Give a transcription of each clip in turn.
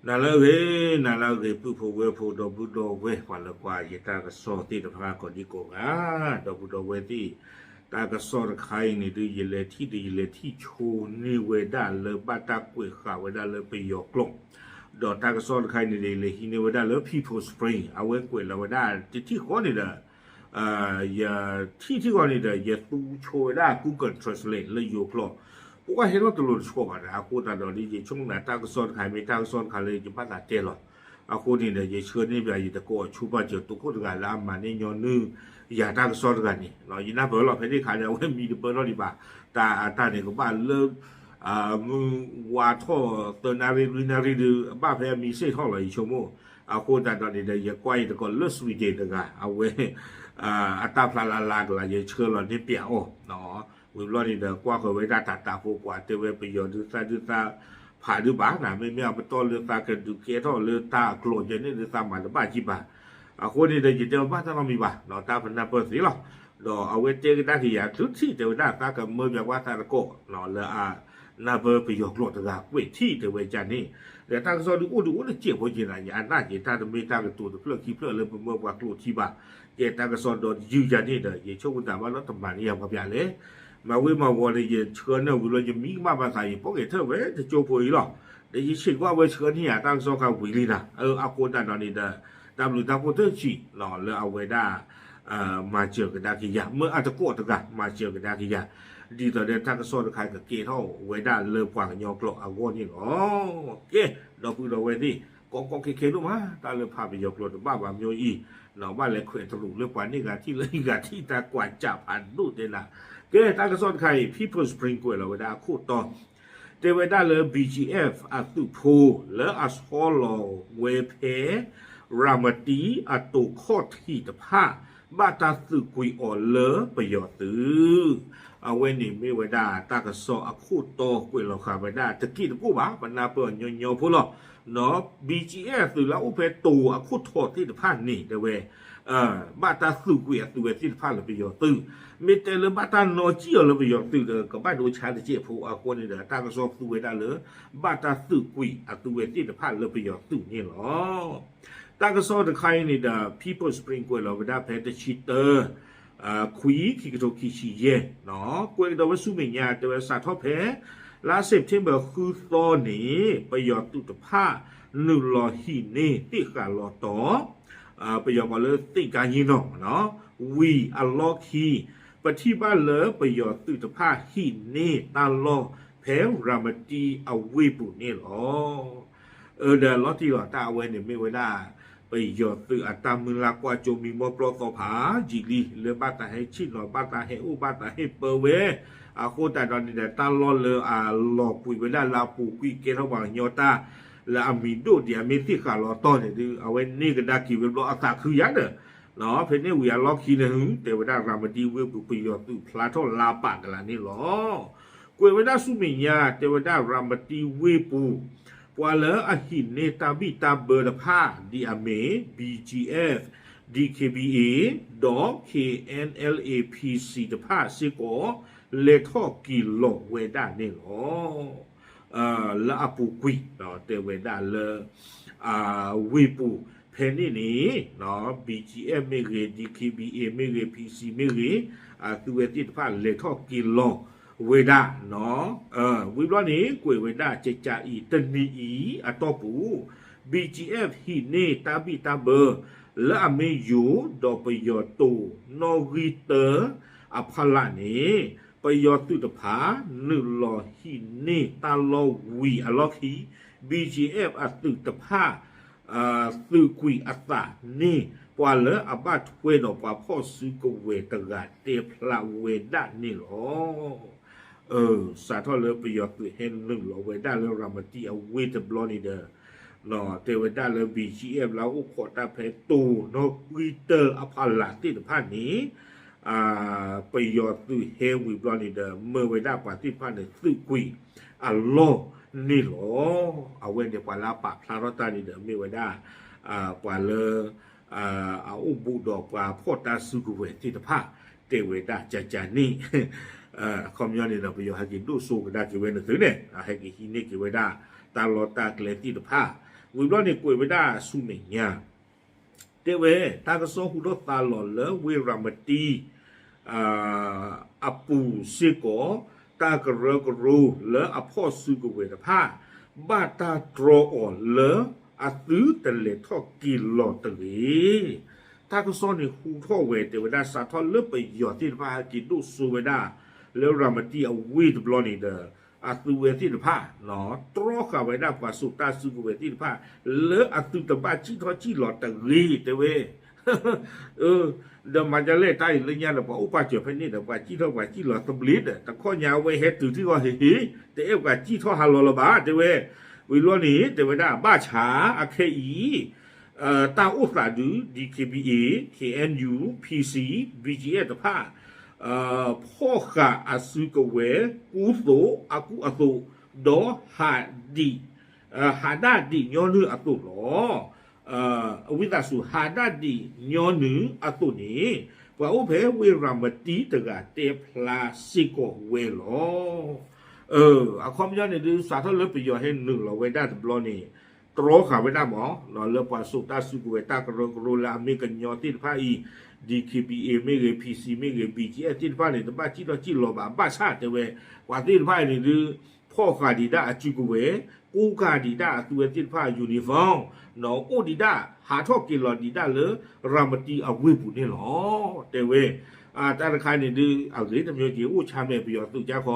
နၤလၢအဂ့ၤ, နၤလၢအဂ့ၤ ပုၢ်ဖိဝဲၢ်ဖိ ဒီပုၢ်ဒီဝဲၢ် ပှၤလၢကွၢ်ယတၢ်ကစီၣ်သ့ၣ်တဖၣ်ကိးဒံကိးဂၤ, ဒီပုၢ်ဒီဝဲၢ်သ့ၣ်, တၢ်ကစီၣ်တခါအံၤန့ၣ်ဒုး ယလဲၤထံၣ်ဒုး ယလဲၤထံၣ်ဆိန့ၢ်ဝဲဒၣ်လၢဘၣ်တၢ်ကွဲးဃာ်ဝဲဒၣ်လၢပယီၤကျိာ်, ဒီးတၢ်ကစီၣ်တခါအံၤန့ၣ်ဒုး ယလဲၤဟံးန့ၢ်ဝဲဒၣ်လၢ People Spring အဝဲကွဲးလီၤဝဲဒၣ်တထံၣ်ဃီန့ၣ်ဒီး ယထံၣ်ထံၣ်ဃီန့ၣ်ဒီး ယသူဆိဝဲဒၣ် Google Translate လၢယိၤကျိာ်, ပကွၢ်ဟဲထီၣ်တလိၤတဆှီဘၣ်ဒီး အဃိသတးဒီး ယဆိကမိၣ်တၢ်ကစီၣ်တခါအံၤ မ့ၢ်တၢ်ကစီၣ်တခါလၢယဘၣ်သးတဲလီၤ. အဃိန့ၣ်ဒီး ယဆှၢန့ၢ်ဘၣ်ယတကိးဆူဘၣ်စၢၤ သုးခိၣ်တဂၤလၢအမၤန့ၢ်ညီနုၢ်ယၤတၢ်ကစီၣ်တဂၤန့ၣ်, ယနၢ်ပၢၢ်လီၤ ဖဲန့ၣ်အခါဒီး အဝဲမံတပၢၢ်ထီၣ်ဒံးဘၣ်, တၢ်အတၢ်န့ၣ်ကဘၣ်လၢ မုၢ်ဝါထီၣ်သၢနၣ်ရံၣ်လွံၢ်နၣ်ရံၣ်ဒီး အဘၣ်ဖဲအမံစ့ၢ်ထီၣ်လီၤ ယဆိကမိၣ်. အဃိသတးဒီးန့ၣ်ဒီး ယကွၢ်ယတကိးလၢ Sweden တဂၤ အဝဲ အတၢ်ဖျါလၢ်လၢ်ကလၤ ယဆှၢလီၤန့ၢ်ပျးအီၤ, ဝံၤဘျီန့ၣ်ဒီး ကွၢ်ဃီၤဝဲဒၣ်တၢ်တၢ်ဖိပှၤတဲဝဲပယီၤဒုးသၣ်ဒုးသၣ်ဖးဒုးဘၣ်နၤ မ့မ့ၢ်အပတီၢ်လၢသးကဒုးကဲထီၣ်လၢတၢ်အကျိာ်ယဲန့ၣ်ဒုးသးမၤတဘၣ်ကံဘၣ်. အဃိန့ၣ်ဒီး ယတဲဝဲဘၣ်တၢ်နီတမံၤဘၣ် တၢ်ပနၢ်ပၢၢ်သ့လီၤ. ဒီးအဝဲတဲကဒါက့ၤယၤ တုၤထံၣ်တဲဝဲဒၣ် သးကမၢပျးကွၢ်သးတကိး လၢအနၢ်ပၢၢ်ပယီၤကျိာ်တဂၤကွဲးထံၣ်တဲဝဲဒ်န့ၣ်, ဒီးတၢ်ကစီၣ်ဒုးအိၣ်ဒုးအိၣ်တစဲးဖိက့ၤနၤ ယနာ်က့ၤတၢ်တမ့ၢ်တၢ်ကတိၤတဖျၢၣ်ခံဖျၢၣ်လၢပမၢပှၤကျိာ်ထံဘၣ်. ကဲတၢ်ကစီၣ်ဒီးတယုၢ်ယၤန့ၣ်ဒီး ယဆိကမိၣ်တၢ်ဘၣ်လီၤတမၤန့ၢ်ယၤပှၤပျးလဲၣ်. မၤဝံၤမၤဝီၤန့ၣ် ယဆှၢန့ၢ်ဝံၤလီၤ ယမံကမၣ်ဘၣ်သး ယပိာ်က့ၤထၢၣ်ဝဲတကၠိဖိအံၤလီၤ. ဒီးယဆ့ၣ်ကွၢ်ဝဲဆှၢန့ၢ်ယၤတၢ်ကစီၣ်ခါဝံၤလံနၤ, အဃိသတးဒီးန့ၣ်ဒီး တၢ်ဘျုးတၢ်ဖှိၣ်တဆံးလၢအဝဲဒၣ် မၤစၢၤကဒါက့ၤယၤ မၢအတကိးတဂၤ မၤစၢၤကဒါက့ၤယၤ, ဒ်သိးဒီးတၢ်ကစီၣ်တခါကကဲထီၣ်ဝဲဒၣ်လၢပှၤကညီကျိာ်အဂီၢ်န့ၣ်လီၤ. ကဲ, ဒီပုၢ်ဒီဝဲၢ်သ့ၣ်, ကီကီခဲခဲဒိၣ်မး တၢ်လၢဖးပယီၤကျိာ်တဘၣ်ဘၣ်မ့ၢ်အံၤ, ဘၣ်လဲၤခွဲးတရူးလၢပှၤန့ၢ်ဂၤထံၣ်လၢဂၤထံၣ်တၢ်ကွၢ်စးဖးဒိၣ်တဲနၤ. ကဲ တၢ်ကစီၣ်တခါအံၤ People Spring ကွဲးလီၤဝဲဒၣ်အခိၣ်တီ တဲဝဲဒၣ်လၢ BGF အသုးဖိလၢအဆီလီၤဝဲဖဲ ရၤမတံအတိာ်ခီၣ်ထံးတဖၣ် ဘၣ်တၢ်သုးကွံာ်အီၤလၢပယီၤသုး, အဝဲန့ၣ်မ့ၢ်ဝဲဒၣ်တၢ်ကစီၣ်အခိၣ်တီကွဲးလီၤဃာ်ဝဲဒၣ်တက့ၢ်တကိၣ်ဘၣ် ပနၢ်ပၢၢ်ညီညီဖိလီၤ. နီၢ် BGF သုးလၢအအိၣ်ဖဲတိာ်အခိၣ်ထံးသ့ၣ်တဖၣ်န့ၣ် တဲဝဲ ဘၣ်တၢ်သုးကွံာ်အသုးဝဲသ့ၣ်တဖၣ်လၢပယီၤသုး, မ့ၢ်တဲလၢဘၣ်တၢ်နီၣ်ကံၣ်အီၤလၢပယီၤသုးဒီး ကဘၣ်ဒိဆါတစဲးဖိအဃိန့ၣ်ဒီး တၢ်ကစီၣ်သူဝဲဒၣ်လၢ ဘၣ်တၢ်သုးကွံာ်အသုးဝဲသ့ၣ်တဖၣ်လၢပယီၤသုးန့ၣ်လီၤ. တၢ်ကစီၣ်တခါအံၤန့ၣ်ဒီး People Spring ကွဲးလီၤဝဲဒၣ်ဖဲတဆံတၢ ခွံ ခံကထိခံဆံယဲၢ်, ကွဲးကဒီးဝဲဆူမဲာ်ညါ တဲဝဲစးထီၣ်ဖဲ လါ September ဃုသီန့ၣ် ပယီၤသုးတဖၣ် နုာ်လီၤဟံးန့ၢ်သ့ၣ်ဃာ်လီၤတီၤ ပယီၤကိးလၢ သ့ၣ်ကါယ့ၢ်နီၣ် ဝံၤအလီၢ်ခံ ပထံၣ်ဘၣ်လၢပယီၤသုးတဖၣ်ဟံးန့ၢ်တၢ်လီၢ်ဖဲရၤမတံအဝ့ၢ်ပူၤန့ၣ်လီၤ. အၢ ဒီးလီၤတံၢ်လီၤ တၢ်အဝဲန့ၣ်မ့ၢ်ဝဲဒၣ် ပယီၤသုးအတၢ်မုၢ်လၢ်ကွၢ်စိမံၤမီၢ်ပျီသီဖးယံာ်လံ လၢဘၣ်သးဟဲဆ့ၣ်နီၤ ဘၣ်သးဟဲအိၣ် ဘၣ်သးဟဲပၢဝဲ အဃိသတးဒီးန့ၣ်ဒီး တၢ်လီၢ်လၢအလီၤကွံာ်ဝဲဒၣ်လၢအပူၤကွံာ်ကဲထီၣ်ပှၤကညီတၢ် လၢအမံၤဒိၣ်ဒံးအမ့ၢ်သ့ၣ်ဃာ်လီၤတီၤန့ၣ်ဒုး အဝဲန့ၢ်ကဒါက့ၤဝဲဘျီအသးခုယါဒီး ဖဲန့ၣ်ဝံၤအလီၢ်ခံန့ၣ် တဲဝဲဒၣ်ရၤမတံဝ့ၢ်ပူၤ ပယီၤသုးဖျါထီၣ်လါပာ်ကလးန့ၣ်လီၤ. ကွဲးဝဲဒၣ်ဆူမဲာ်ညါ တဲဝဲဒၣ်ရၤမတံဝ့ၢ်ပူၤ ပှၤလၢအဟံးန့ၢ်တၢ်ဘံၣ်တၢ်ဘၢတဖၣ် ဒ်အမ့ၢ် BGF, DKBA ဒီး KNLA PC တဖၣ်စ့ၢ်ကီး လဲၤထီၣ်က့ၤလီၤဝဲဒၣ်န့ၣ်လီၤ. လၢအပူၤကွံာ် တဲဝဲဒၣ်လၢ ဝ့ၢ်ပူၤ ဖဲန့ၣ်န့ၣ် BGF မ့ၢ်ဂ့ၤ DKBA မ့ၢ်ဂ့ၤ PC မ့ၢ်ဂ့ၤ အသုဝဲသ့ၣ်တဖၣ်လဲၤထီၣ်က့ၤလီၤဝဲဒၣ် ဝံၤဘျီန့ၣ် ကွဲးဝဲဒၣ်ကကးအံၤ တနံၤအံၤအတီၢ်ပူၤ BGF ဟံးန့ၢ်တၢ်ဘံၣ်တၢ်ဘၢ လၢအမ့ၢ်ယိၤ ဒီးပယီၤတိာ်နီၣ်ဂံၢ်တၢအဖီလာ်န့ၣ် ပယီၤသုးတဖၣ် နုာ်လီၤဟံးန့ၢ်တၢ်လီၢ်ဝံၤအလီၢ်ခံ BGF အသုးတဖၣ် သုးကွံာ်အသးန့ၣ် ပှၤလၢအဘၣ်ထွဲဒီးပှၤဖီၣ်စုကဝဲၤတဂၤတဲဖျါဝဲဒၣ်န့ၣ်လီၤ. စးထီၣ်လၢပယီၤသုးဟဲနုာ်လီၤဝဲဒၣ်လၢရၤမတံအဝ့ၢ်တဘျီန့ၣ်ဒီး တဲဝဲဒၣ်လၢ BGF လၢအိၣ်ခိးတၢ်ဖဲတိာ်နီၣ်ဂံၢ်တၢအဖီလာ်သ့ၣ်တဖၣ်န့ၣ် ပယီၤသုးဟဲဝံၤဘျီန့ၣ်ဒီး မၢဝဲဒၣ်ပှၤသ့ၣ်တဖၣ်န့ၣ် သုးကွံာ်အလီၢ်န့ၣ်လီၤ. အဝဲန့ၣ်ပှၤလၢအပာ်ဖျါထီၣ်တၢ်န့ၣ်ဒီး မ့ၢ်ဝဲဒၣ် ပှၤလၢ အအိၣ်ဘူးဒီးပှၤဖီၣ်တၢ်စုကဝဲၤသ့ၣ်တဖၣ် တဲဝဲဒၣ်ကကးန့ၣ် အခီပညီန့ၣ်ဒီး ပယီၤဟဲက့ၤဒိၣ်စိကဒါက့ၤဝဲန့ၣ်သုန့ၣ် ဟဲက့ၤဟံးန့ၢ်က့ၤဝဲဒၣ် တၢ်လီၢ်တၢ်ကျဲသ့ၣ်တဖၣ် ဝံၤဘျီန့ၣ်ကွဲးဝဲဒၣ်ဆူမဲာ်ညါ တဲဝဲ တၢ်ကစီၣ်ဟူထီၣ်သါလီၤလၢဝ့ၢ်ရၤမတံ အပူၤစ့ၢ်ကီး တၢ်ကရၢကရိလၢအဖီၣ်စုကဝဲၤတဖၣ် ဘၣ်တၢ်တြီအီၤလၢအသုတလဲၤထီၣ်က့ၤလီၤတဂ့ၤ. တၢ်ကစီၣ်န့ၣ်ဟူထီၣ်ဝဲ တဲဝဲဒၣ်စးထီၣ်လၢပယီၤသ့ၣ်တဖၣ်ဟဲက့ၤဒိၣ်စိဝဲဒၣ် လၢရၤမတံအဝ့ၢ်တဘျီန့ၣ်ဒီး အသုဝဲသ့ၣ်တဖၣ် တြီဃာ်ဝဲဒၣ်ပှၤစိာ်တၢ်စုကဝဲၤသ့ၣ်တဖၣ် လၢအသုတဘၣ်စံၣ်ထီၣ်စံၣ်လီၤတဂ့ၤ တဲဝဲ ဒီးမၤဒ်လဲၣ်တၢ်အံၤလၢညါဒီး ပှၤအိၣ်ပာ်စၢၤဖဲန့ၣ်ဒီး ပှၤစံၣ်ထီၣ်ပှၤစံၣ်လီၤသဘျ့ဒီး တခီညါအဝဲဟဲတုၤထံၣ်ဂီၤဟ့ၣ်ဟ့ၣ် တအဲၣ်ပှၤစံၣ်ထီၣ်ဟးလီၤလၢၤဘၣ် တဲဝဲ. ဝံၤဘျီန့ၣ် တဲဝဲဒၣ်ဘၣ်ဆၣ် အခဲအံၤ တၢ်အိၣ်သးဒု DKBA KNU PC BGF တဖၣ် ဖီၣ်ဃာ်အစုကဝဲၤ ကူသိးအကူအသိး ဒီးဟးဒံး ဟးဒၣ်ဒံးညီနုၢ်အသိးလီၤ. အဝံသးစူၤ ဟးဒၣ်ဒံးညီနုၢ်အသိးန့ၣ် ပှၤအိၣ်ဖဲဝ့ၢ်ရၤမတံတဂၤတဲဖျါစ့ၢ်ကီးဝဲလီၤ. အခီပညီန့ၣ်ဒုး စးထီၣ်လၢပယီၤဟဲနုာ်လီၤဝဲဒၣ်တဘျီန့ၣ် တြီဃာ်ဝဲဒၣ်မး လၢပှၤစိာ်တၢ်စုကဝဲၤတၢ်ကရၢကရိလၢအမ့ၢ်ကညီသ့ၣ်တဖၣ်အံၤ DKBA မ့ၢ်ဂ့ၤ PC မ့ၢ်ဂ့ၤ BGF သ့ၣ်တဖၣ်န့ၣ် တဘၣ်စံၣ်ထီၣ်စံၣ်လီၤဘၣ် ဘၣ်ဆၣ်တဲဝဲ ပှၤသ့ၣ်တဖၣ်အံၤန့ၣ်ဒုး ဖီၣ်ဃာ်ဒံးဒၣ်အစုကဝဲၤ ကိးဃာ်ဒံးဒၣ်အသုဝဲသ့ၣ်တဖၣ်အ uniform အိၣ်ဒံးဒၣ် ဟးထီၣ်က့ၤလီၤဒံးဒၣ်လၢ ရၤမတံအဝ့ၢ်ပူၤန့ၣ်လီၤ. တဲဝဲ တၢ်တခါန့ၣ်ဒုး အဂ့ၤတမံၤက့ၤ အိၣ်ဆါမဲာ်ပယီၤသုးကါခီ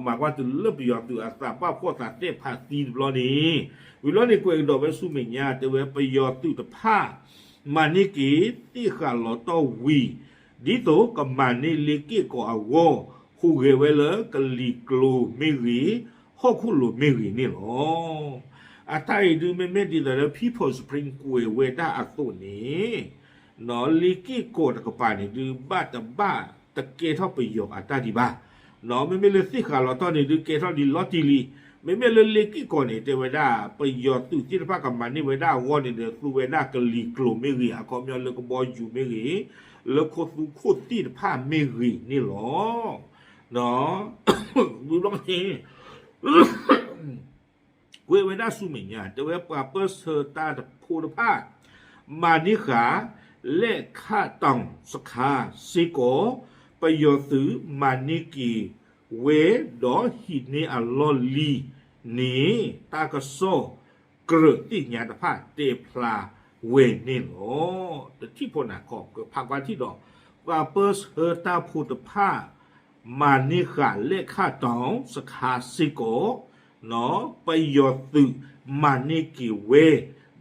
မၤကွၢ်တုၤလၢပယီၤသုးအသးပာ်ဖှိၣ်သးသဲၣ်ဖးသံတဘျီန့ၣ် ဝံၤဘျီန့ၣ်ကွဲးကဒီးဝဲဆူမဲာ်ညါ တဲဝဲပယီၤသုးတဖၣ် မၤန့ၢ်က့ၤသ့ၣ်ဃာ်လီၤတီၢ်ဝံၤ ဒ်သိးကမၤန့ၢ်လ့က့ၢ်ကီးအဂီၢ် ဟူးဂဲၤဝဲလၢကလံၤကျိၤမ့ၢ်ဂ့ၤ ဟီၣ်ခိၣ်လိၤမ့ၢ်ဂ့ၤန့ၣ်လီၤ. အတၢ်အံၤဒုး မ့မ့ၢ်ဒ်သိးလၢ People Spring ကွဲးဝဲဒၣ်အသိးန့ၣ် လ့က့ၢ်ကီးတကပၤန့ၣ်ဒုး ဘၣ်တဘၣ်တကဲထီၣ်ပယီၤအတၢ်ဒံးဘၣ်. မ့မ့ၢ်လၢသ့ၣ်ဃာ်လီၤတီၢ်န့ၣ်ဒုး ကဲထီၣ်ဒံးလီၤတံၢ်လံ. မ့မ့ၢ်လၢလ့က့ၢ်ကီးန့ၣ် တဲဝဲဒၣ် ပယီၤသုးသ့ၣ်တဖၣ်ကမၤန့ၢ်ဝဲဒၣ်အဂီၢ်န့ၣ်ဒီး သူဝဲဒၣ်ကလံၤကျိၤမ့ၢ်ဂ့ၤ အခီပညီလၢကဘီယူၤမ့ၢ်ဂ့ၤ လၢခိသူခိၣ်သ့ၣ်တဖၣ်မ့ၢ်ဂ့ၤန့ၣ်လီၤ. ဝံၤဘျီန့ၣ် ကွဲးဝဲဒၣ်ဆူမဲာ်ညါ တဲဝဲပှၤပၢၢ်ဆၢတၢ်ဖိတဖၣ် မၤန့ၢ်ဃာ် လဲၣ်ခၣ်တီၣ်စခါစ့ၢ်ကီး ပယီၤသုးမၤန့ၢ်က့ၤဝဲဒီးဟံးန့ၢ်အလီၢ်လံၤန့ၣ် တၢ်ကစီၣ်ကြၢးသ့ၣ်ညါတဖၣ်တဲဖျါဝဲန့ၣ်လီၤ. တထံၣ်ဖိနၤခီ ဖးကွၢ်ထံၣ်ဒီး ပှၤပၢၢ်ဆၢတၢ်ဖိတဖၣ် မၤန့ၢ်ဃာ်လဲၣ်ခၣ်တီၣ်စခါစ့ၢ်ကီး ပယီၤသုးမၤန့ၢ်က့ၤဝဲ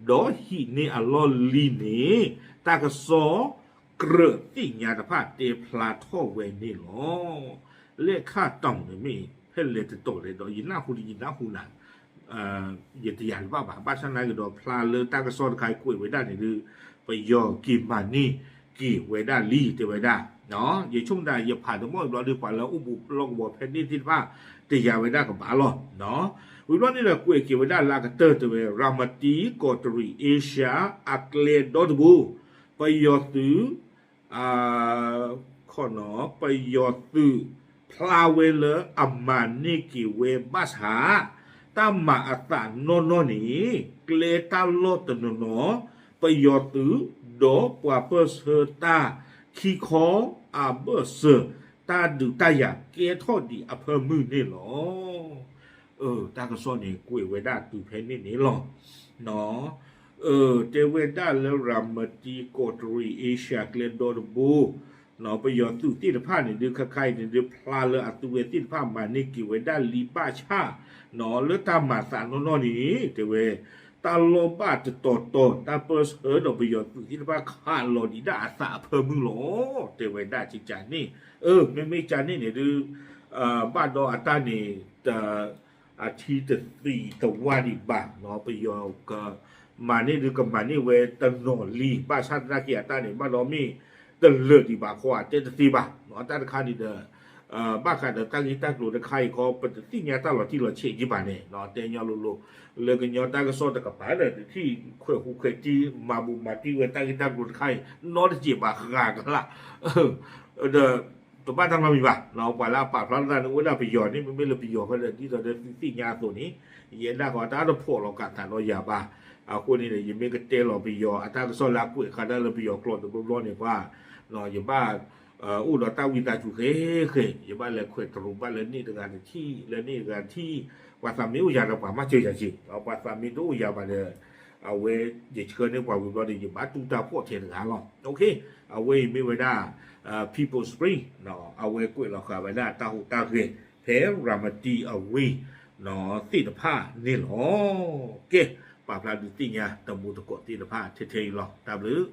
ဒီးဟံးန့ၢ်အလီၢ်လံၤန့ၣ် တၢ်ကစီၣ်ကြၢးသ့ၣ်ညါတဖၣ်တဲဖျါထီၣ်ဝဲန့ၣ်လီၤ. လဲၣ်ခၣ်တီၣ်န့ၣ်မ့ၢ်ဖဲလဲၣ်တတီၤလဲၣ်ဒီး ယနၢ်ဟူတယနၢ်ဟူနၤ ယတယာ်တဘၣ်ဘၣ်. ဘၣ်ဆၣ်နာ်က့ဒီးဖျါလၢတၢ်ကစီၣ်တခါအံၤကွဲးဝဲဒၣ်န့ၣ်ဒုး ပယီၤက့ၤမၤန့ၢ်က့ၤဝဲဒၣ်လံ တဲဝဲဒၣ်. ယဆိကမိၣ်ဒၣ် ယဖးတမီၢ်ဘျီဒုး ပှၤလၢအိၣ်ဘူးလီၢ်ကဝီၤဖဲန့ၣ်သ့ၣ်တဖၣ် တယာ်ဝဲဒၣ်ကဘၣ်လီၤ. ဝံၤဘျီန့ၣ်ဒီးကွဲးက့ၤဝဲဒၣ်လၢအကတၢၢ်တဲဝဲ ရၤမတံကီးတရံး Asia အကျဲဒီတဘိ ပယီၤသုး ခီနီၤ ပယီၤသုးဖျါဝဲလၢအမၤန့ၢ်က့ၤဝဲဘၣ်ဆၣ် တၢ်မၤအသးနီၢ်နီၢ်န့ၣ် ကျဲတၢ်လီၢ်တနီၤနီၤ ပယီၤသုး ဒီးပှၤပၢၢ်ဆၢတၢ်ခံခီအဘၢၣ်စၢၤ တၢ်ဒုးတၢ်ယၤကဲထီၣ်ဒံးအဖၢမုၢ်န့ၣ်လီၤ. တၢ်ကစီၣ်န့ၣ်ကွဲးဝဲဒၣ်တုၤဖဲန့ၣ်န့ၣ်လီၤ. တဲဝဲဒၣ်လၢရၤမတံကီးတရံး Asia ကျဲဒီတဘိ ပယီၤသုးသ့ၣ်တဖၣ်န့ၣ်ဒုး ခါခါအံၤန့ၣ်ဒုး ဖျါလၢအသုဝဲသ့ၣ်တဖၣ်မၤန့ၢ်က့ၤဝဲဒၣ်လံဘၣ်ဆၣ် လၢတၢ်မၤသးနီၢ်နီၢ်န့ၣ် တဲဝဲ တၢ်လီၢ်ဘၣ်တတီၤတီၤ တၢ်ပၢၢ်ဆၢဒီးပယီၤသုးသ့ၣ်တဖၣ်ခးလီၤဒံးဒၣ်အသးအဖၢမုၢ်လီၤ. တဲဝဲဒၣ်ကကန့ၣ် မ့မ့ၢ်ကန့ၣ်န့ၣ်ဒုး ဘၣ်ဒီးအတၢ်န့ၣ် အထံတသံးတဝၢ်ဒံးဘၣ်နီၤ ပယီၤကမၤန့ၢ်ဒုးကမၤန့ၢ်ဝဲတနီၤလံ ဘၣ်ဆၣ်သနာ်က့အတၢ်န့ၣ် ဘၣ်ဒီးမ့ၢ်တလၢာ်ဒံးဘၣ်ခီ အတဲတသ့ဘၣ်နီၤ တၢ်တခါန့ၣ်ဒီး ဘၣ်ဃးဒီးတၢ်ဂ့ၢ်တၢ်ကျိၤတခါအံၤခီ ပတသ့ၣ်ညါတၢ်လီၤတံၢ်လီၤဆဲးဒံးဘၣ်န့ၣ် တဲညီလိၤလိၤ လၢကညီတၢ်ကစီၣ်တကပၤဒီး တထံၣ်ခွဲးဃူခွဲးတံၢ် မၤဘူးမၤတံၢ်ဝဲတၢ်ဂ့ၢ်တၢ်ကျိၤတခါအံၤ နီတစဲးဘၣ်ဃးကလၢ် ဒီး တဘၣ်တၢ်နီတမံၤဘၣ် ပှၤလၢအပာ်ဖျါထီၣ်သးန့ၣ် အိၣ်ဝဲဒၣ်ပယီၤန့ၣ် မ့မ့ၢ်လၢပယီၤဖဲဒီး ဒ်သိးဒီးသုသ့ၣ်ညါအသိးန့ၣ် ယဲဒၣ်ဃီတၢ်တဖီၣ်လီၤကးသးဒီးယၤဘၣ် အဃိန့ၣ် ယမ့ၢ်ကတဲလီၤပယီၤအတၢ်ကစီၣ်လၢအကွဲးဃာ်တၢ်လၢပယီၤကျိာ်တဘျီဘျီန့ၣ် ပှၤ ယဘၣ် အိၣ်ဒီးတၢ်ဝံသးစူၤဃဲဃဲ, ယဘၣ်လဲၤခွဲးတရူးဘၣ်လၢန့ၣ်တဂၤတထံၣ် လၢန့ၣ်တဂၤတထံၣ်, ပှၤသးမ့ၢ်အိၣ်ယၤဒီးပှၤမၤစၢၤယၤက့ၤ, ပှၤသးမ့ၢ်တအိၣ်ယၤဘၣ်ဒီး အဝဲယဆှၢန့ၢ်ပှၤဝံၤဘျီန့ၣ် ယဘၣ်တူၢ်တၢ်ဖှီၣ်ထဲတဂၤလီၤ. အဝဲအံၤမ့ၢ်ဝဲဒၣ် People's Spring အဝဲကွဲးလီၤဃာ်ဝဲဒၣ်တၢ်ဟူးတၢ်ဂဲၤ ဖဲရၤမတံအဝ့ၢ် သ့ၣ်တဖၣ်န့ၣ်လီၤ. ကဲ ပာ်ဖျါဒုးသ့ၣ်ညါတမူတကိးသ့ၣ်တဖၣ်ထဲထဲအံၤလီၤ. တၢ်ဘျုး